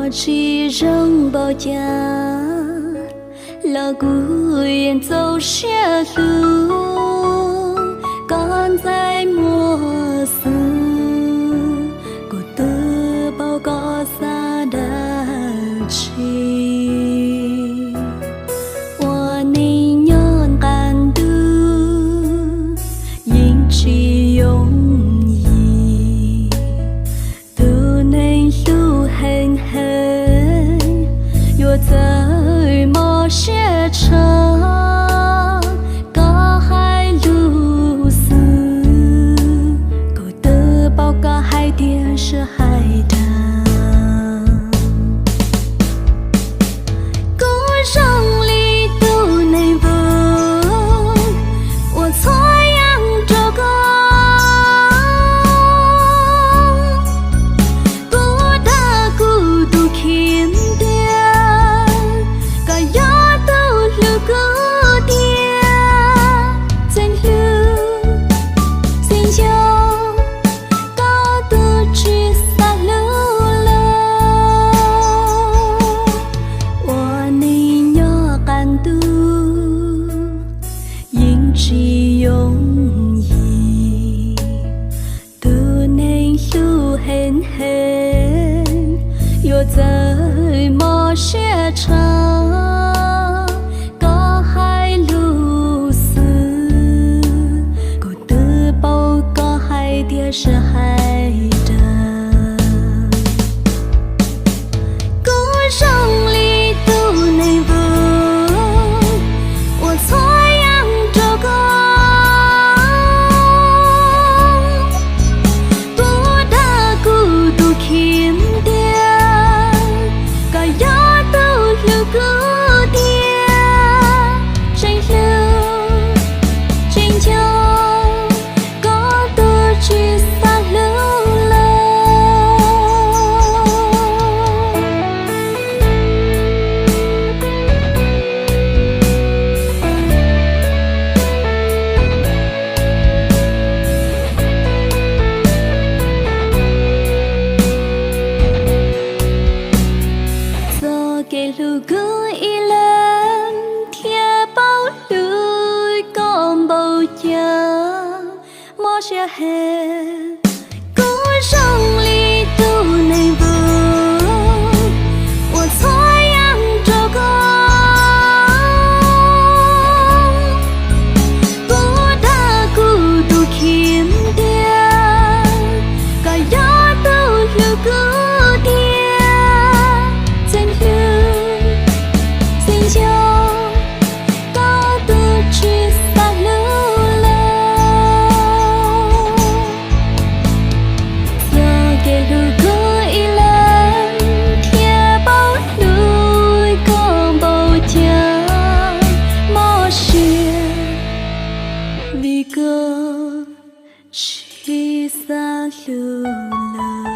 Tsis zoo npaum cas los kuv yeej txaus siab hlub koj ntxhais muaj xwb, kuv twb paub koj xav dab tsi. Ua neej nyob nqaj ntuj yeej tsis yooj yim, tus neeg hlub heev heev yuav txawj mob siab tshaj koj hais lus xwb, kuv twb paub koj hais tiag sib hais dag. Kuv zoo li tus neeg vwm uas txhua yam rau koj. Kuv dag kuv tus kheej tiag, koj yog tus hlub kuv tiag. Txeev hlub, txeev nco, koj twb tsis xav hlub lawm. Ua neej nyob qab ntuj yeej tsis yooj yim, tus neeg hlub heev heev yuav txawj mob siab tshaj koj hais lus xwb, kuv twb paub koj hais tiag sib hais dag. Kuv zoo li tus neeg vwm uas txhua yam rau koj. Kuv dag kuv tus kheej tiag, koj yog tus hlub kuv tiag. Tseem hlub, tseem nco, koj twb tsis xav hlub lawm. Txoj kev hlub kuv ib leeg thiaj paub hlub koj npaum cas, mob siab heev. Kuv zoo li tus neeg vwm uas txhua yam rau koj. Kuv dag kuv tus kheej tiag, koj yog tus hlub kuv tiag. Txeev hlub, txeev nco, koj twb tsis xav hlub lawm. Txoj kev hlub kuv ib leeg thiaj paub hlub koj npaum cas, mob siab vim koj tsis xav hlub lawm.